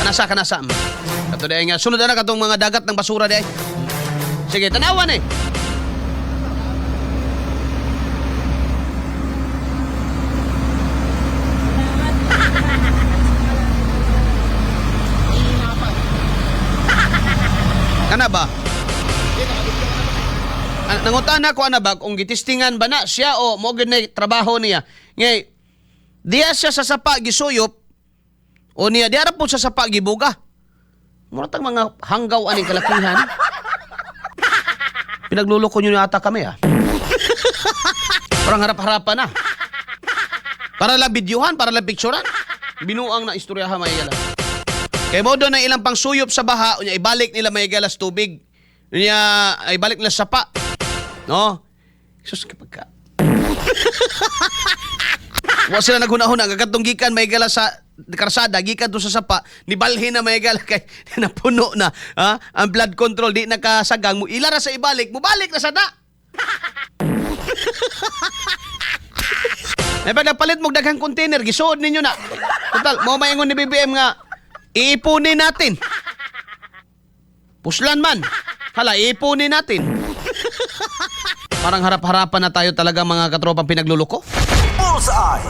Kanasa, kanasa. Kato di nga sunod na katong mga dagat ng basura di ay. Sige, tanawan eh. Kana ba? Nangutan ako ana ba kung gitistingan ba na siya o mo gyud na trabaho niya. Ngay diya siya sa sapa gisuyop o niya diya ra po sa sapa gibuga. Mura tag mga hanggaw aning kalakihan. Pinagluloko niyo na ata kami ah. Parang harap-harapan na. Para lang videohan, para lang picturean. Binuang na istoryaha may. Kay mo doon na ilang pangsuyop sa baha, unya ibalik nila may galas tubig. Unya ibalik nila sa sapa. No? Sus kapag ka. Wa sila naghuna-huna katong gikan may gala sa karsada gikan to sa sapa nibalhin na may gala kay napuno na ha? Ang blood control di nakasagang mo ila ra sa ibalik mubalik na sada. May pag nagpalit mo daghang container, gisuod ninyo na. Total, mo maingon ni BBM nga iipunin natin. Puslan man. Hala, iipunin natin. Parang harap-harapan na tayo talaga mga katropang pinagluloko. Bullseye!